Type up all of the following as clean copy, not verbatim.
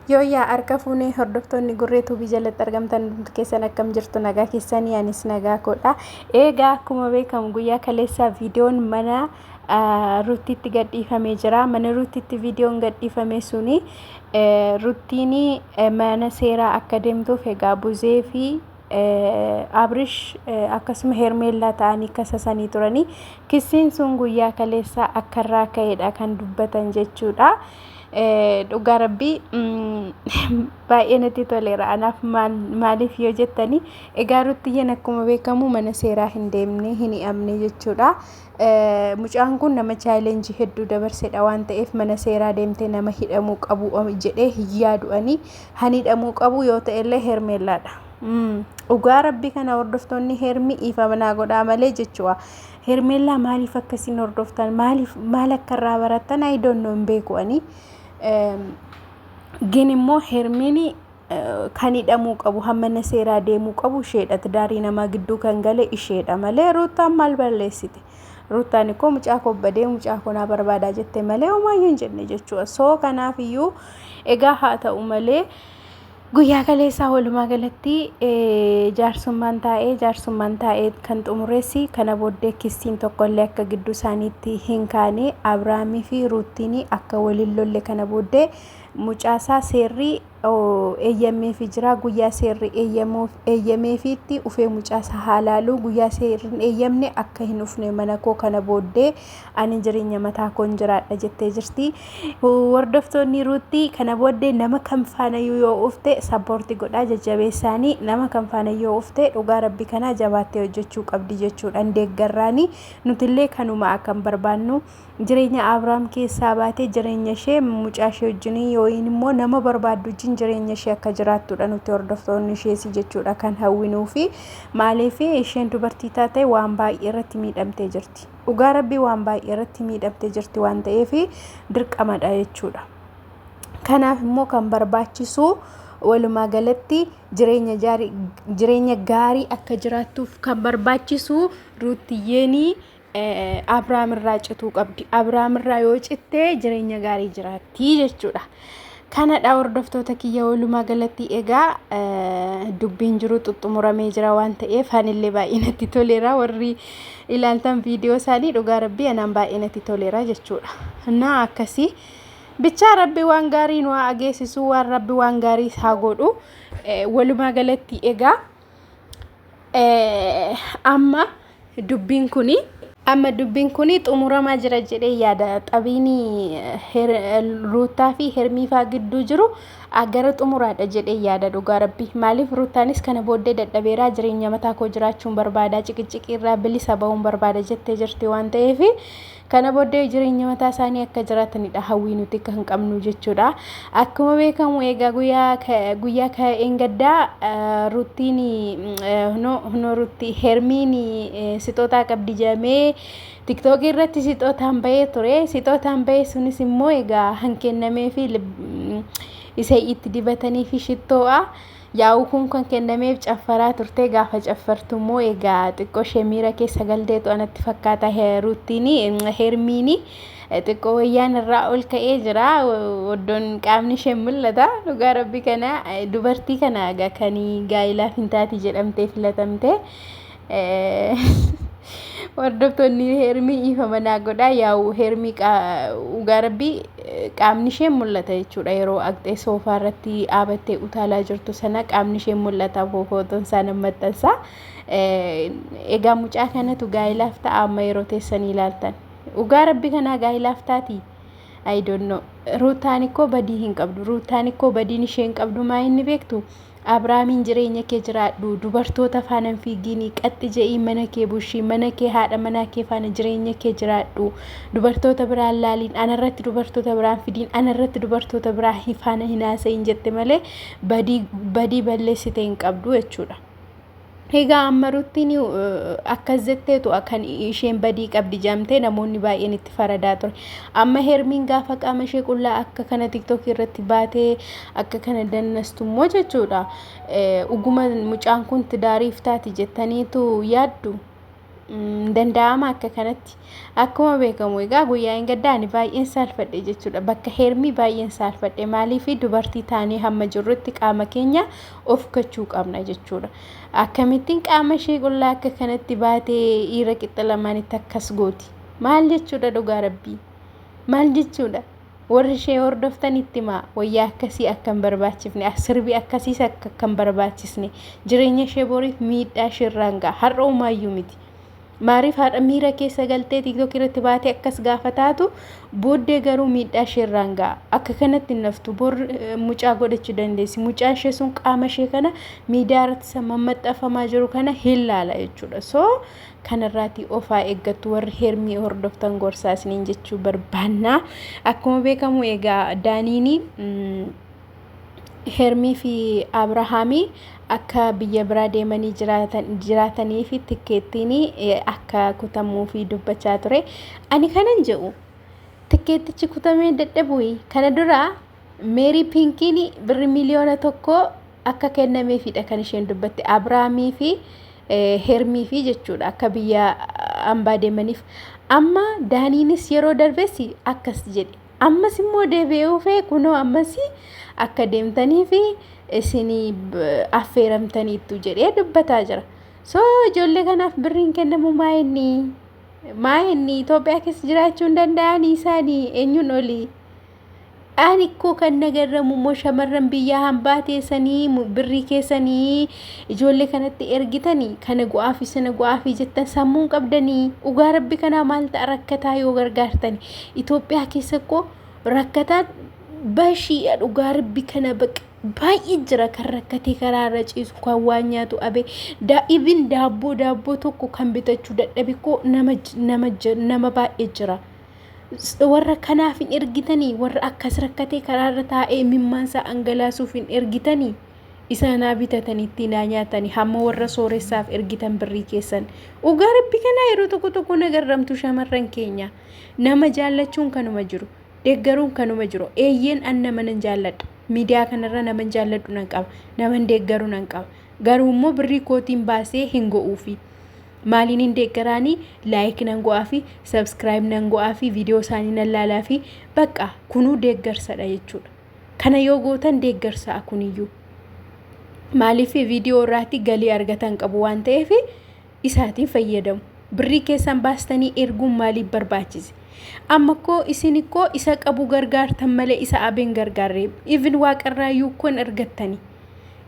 Yooyyaa harka fuunee hordoftoonni Gurree Tuubii jalatti argamtan hundumti keessan akkam jirtu nagaa keessanii anis nagaa koodha. Eegaa akkuma beekamu guyyaa kaleessaa viidiyoon mana Ruttiitti gadhiifamee jira. Mana Ruttiitti viidiyoon gadhiifame suni Ruttiin mana seeraa akka deemtuuf egaa Buzee fi Abrish akkasuma Hermeellaa ta'anii kasasanii turanii. Kissiin sun guyyaa kaleessaa akka irraa ka'edha kan dubbatan jechuudha. Dhugaa rabbii baay'ee natti toleera anaaf maaliif yoo jettanii egaa Ruttiyyeen akkuma beekamu mana seeraa hin deemne hin hi'amne jechuudha. Mucaan kun nama chaalenjii hedduu dabarsedha waan ta'eef mana seeraa deemtee nama hidhamuu qabu jedhee hin yaadu ani. Han hidhamuu qabu yoo ta'ellee Hermeellaadha. Dhugaa rabbii kana hordoftoonni Hermii dhiifama naa godhaa malee jechuudha. Hermeellaa maaliif akkasiin hordoftan maaliif maal akka irraa barattan I don't know hin beeku ani. Gin immoo Hermiin kan hidhamuu qabu hammana seeraa deemuu qabu isheedha. Tidaarii namaa gidduu kan gale isheedha malee Ruuttaan maal balleessite? Ruuttaan koo mucaa koo badee mucaa koo naa barbaadaa jette malee homaayyuu hin jenne jechuudha. So kanaaf iyyuu egaa haa ta'u malee Guyyaa kaleessaa walumaa galatti jaarsummaan taa'ee jaarsummaan taa'ee kan xumureessi kana booddee kissiin tokkollee akka gidduu isaaniitti hin kaane Abrahaamii fi Ruuttiin akka waliin lolle kana booddee mucaasaa seerri eeyyameefi jira guyyaa seerri eeyyameefiitti ufee mucaasaa haa laalu guyyaa seerri hin eeyyamne akka hin ufne mana koo kana booddee ani jireenya mataa koon jiraadha jettee jirti. Hordoftoonni Ruutti kana booddee nama kam faanayyuu yoo ufte sappoorti godhaa jajjabeessaanii nama kam faana yoo ufte dhugaa rabbi kanaa jabaattee hojjechuu qabdi jechuudhaan deeggarraanii nutillee kanuma akkan barbaannu jireenya Abrahaam keessaa baatee jireenya ishee mucaa ishee wajjin yookiin immoo nama barbaaddu wajjin jireenya ishee akka jiraattudha nuti hordoftoonni ishees jechuudha kan hawwinuu fi maaliif isheen dubartii taate waan baay'ee irratti miidhamtee jirti. Dhugaa rabbii waan baay'ee irratti miidhamtee jirti waan ta'eef dirqamadha jechuudha. Kanaaf immoo kan barbaachisu walumaa galatti jireenya jireenya gaarii akka jiraattuuf kan barbaachisu Ruuttiyyeeni Abrahaam irraa cituu qabdi. Abrahaam irraa yoo citte jireenya gaarii jiraatti jechuudha. Kanadha hordoftoota kiyya walumaa galatti egaa dubbiin jiru xuxxumuramee jira waan ta'eef anillee baay'ee natti toleera warri ilaaltan viidiyoo isaanii dhugaa rabbii anaan baay'ee natti toleera jechuudha. Naa akkasii bichaa rabbi waan gaarii nu haa ageessisu waan rabbi waan gaarii haa godhu walumaa galatti egaa amma dubbiin kuni amma dubbiin kuni xumuramaa jira jedhee yaada xabiin Ruuttaa fi Hermiifaa gidduu jiru gara xumuraadha jedhee yaada dhugaa rabbi maaliif Ruuttaanis kana booddee dadhabeeraa jireenya mataa koo jiraachuun barbaada ciqiciqii irraa bilisa ba'uun barbaada jettee jirti waan ta'eef Kana booddee jireenya mataa isaanii akka jiraatanidha hawwii nuti kan qabnu jechuudha. Akkuma beekamu egaa guyyaa guyyaa ka'een gaddaa Ruttiin no Ruttii Hermiin sixootaa qabdi jedhamee tiktookii irratti sixootaan bahee ture. Sixootaan bahee sunis immoo egaa hankennameefi isa itti dibatanii fi shittoo'a. Yaa'uu kun kan kennameef caffaraa turte gaafa caffartu immoo egaa xiqqoo ishee miira keessa galteetu anatti fakkaata Ruuttiin Hermiini xiqqoo wayyaan irraa ol ka'ee jira oddoon qaamni ishee mul'ata dhugaa rabbi kana dubartii kana egaa kan gaa'ilaaf hin taati jedhamtee filatamte Hordoftoonni Hermii dhiifama naa godhaa yaa'u Hermii dhugaa rabbii qaamni ishee mul'ata jechuudha yeroo aqxee soofaa irratti dhaabattee utaalaa jirtu sana qaamni ishee mul'ata footoon isaa nan maxxansa. Egaa mucaa kanatu gaa'ilaaf ta'a amma yeroo teessanii ilaaltan. Dhugaa rabbi kanaa gaa'ilaaf taati? I don't know. Ruutaan ikkoo badii hin qabdu. Ruutaan ikkoo badiin isheen qabdu maa inni beektu? Abrahaamiin jireenya kee jiraadhu, dubartoota faana hin fiigiinii, qaxxi je'ii mana kee bushii, mana kee haadha manaa kee faana jireenya kee jiraadhu, dubartoota biraa hin laaliin, anarratti dubartoota biraa hin fidiin, anarratti dubartoota biraa faana hin haasa'iin jette malee badii badii balleessite hin qabdu jechuudha. Egaa amma Ruttiin akkas jetteetu kan isheen badii qabdi jedhamtee namoonni baay'een itti faradaa ture. Amma Hermiin gaafa qaama ishee qullaa akka kana tiktookii irratti baatee akka kana dannastu immoo jechuudha. Dhuguma mucaan kun tidaariif taati jettaniitu yaaddu. Danda'ama akka kanatti. Akkuma beekamu egaa guyyaa hin gaddaa ani baay'een saalfadhe jechuudha. Bakka Heermii baay'een saalfadhe. Maaliif dubartii taanee hamma jirrutti qaama keenya of gachuu qabna jechuudha. Akkamittiin qaama ishee qullaa akka kanatti baatee dhiira qixxa lamaanitti akkas gooti? Maal jechuudha dhugaa rabbii? Maal jechuudha? Warri ishee hordoftan itti himaa wayyaa akkasii akka hin barbaachifne, sirbi akkasiis akka hin barbaachisne, jireenya ishee boriif miidhaa isheerraan ga'a. Har'a homaayyuu miti. Maariif har'a miira keessa galtee TikTok irratti baatee akkas gaafa taatu booddee garuu miidhaa isheerraan ga'a. Akka kanatti hin naftu bor mucaa godhachuu dandeessi. Mucaan ishee sun qaama ishee kana miidiyaa irratti isa mammaxxafamaa jiru kana hin laala jechuudha. So kanarraatii of haa eeggattu warri Heermii hordoftan gorsaa isiniin jechuu barbaanna. Akkuma beekamu egaa Daaniini Hermii fi Abrahaamii akka biyya biraa deemanii jiraatanii fi tikkeettiin akka kutamuufi dubbachaa ture. Ani kanan jedhu tikkeettichi kutamee dadhabuyi. Kana dura Meerii Pinkiin birri 1,000,000 akka kennameefidha kan isheen dubbatte. Abrahaamii fi Hermii fi jechuudha akka biyya ambaa deemaniif. Amma Daaniinis yeroo darbes akkas jedhe. Ammas immoo deebi'ee dhufee kunoo ammas akka deemtanii fi isinii affeeramtaniittu jedhee dubbataa jira. So ijoollee kanaaf birriin kennamu maa inni? Maa inni Itoophiyaa keessa jiraachuu hin danda'anii isaanii eenyuun olii? Ani koo kan na garramu immoo shamarran biyya hambaa teessanii birrii keessanii ijoollee kanatti ergitanii kana go'aafi sana go'aafi jettan sammuun qabdanii dhugaa rabbi kanaa maal ta'a rakkataa yoo gargaartani Itoophiyaa keessa koo rakkataan bashiidha dhugaa rabbi kana baqa baay'ee jira kan rakkatee karaa irra ciisu kan waan nyaatu abe daa'ibin daabboo daabboo tokko kan bitachuu dadhabe koo nama nama nama baay'ee jira. Warra kanaaf hin ergitanii warra akkas rakkatee karaarra taa'ee imimmaansaa dhangalaasuuf hin ergitanii isaanaa bitatanii ittiin haa nyaatanii hamma warra sooressaaf ergitan birrii keessan dhugaa rabbi kanaa yeroo tokko tokko nagarramtu shamarran keenya nama jaallachuun kanuma jiru deeggaruun kanuma jiru eeyyeen an nama nan jaalladha miidiyaa kanarra naman jaalladhu nan qaba naman deeggaru nan qaba garuu immoo birrii kootiin baasee hin go'uufi. Maaliin hin deeggaraanii like nan go'aafi subscribe nan go'aafi viidiyoo isaanii nan laalaafi bakka kunuu deeggarsadha jechuudha. Kana yoo gootan deeggarsaa kuniyyuu. Maaliif viidiyoo irraatti galii argatan qabu waan ta'eef isaatiin fayyadamu. Birrii keessan baastanii erguun maaliif barbaachise? Amma koo isin koo isa qabu gargaartan malee isa abeen gargaarre. Even waaqarraayyuu koo hin argattani.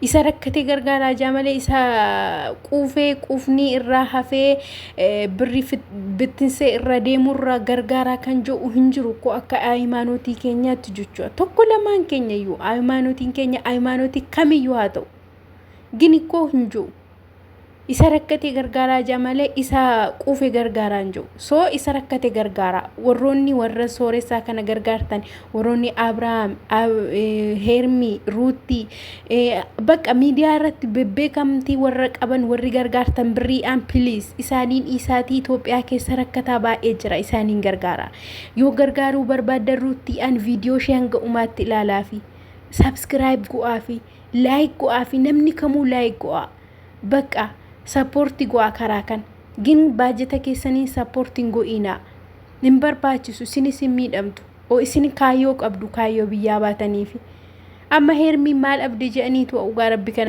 Isa rakkate gargaaraa jaa malee isa quufee quufnii irraa hafee birrii bittinsee irra deemurraa gargaaraa kan jedhu hin jiru koo akka hayimaanotii keenyaatti jechuudha. Tokko lamaan keenya iyyuu hayimaanotiin keenya hayimaanotii kamiyyuu haa ta'u. Gini koo hin jiru. Isa rakkate gargaaraa jaa malee isa quufe gargaaraa hin jiru. So isa rakkate gargaaraa. Warroonni warra sooressaa kana gargaartan warroonni Abrahaam, Heermii, Ruutii bakka miidiyaa irratti bebbeekamtii warra qaban warri gargaartan birriidhaan please isaaniin isaatii Itoophiyaa keessa rakkataa baay'ee jira isaaniin gargaara. Yoo gargaaruu barbaaddan Ruuttiidhaan viidiyoo ishee hanga umaatti ilaalaa fi subscribe go'aa fi like go'aa fi namni kamuu like go'aa. Bakka support go'aa karaa kan gin baajata keessanii support hin go'inaa hin barbaachisu isinis hin miidhamtu o isin kaayyoo qabdu kaayyoo biyyaa baataniifi amma Heermiin maal abdi jedhaniitu dhugaa rabbi kana.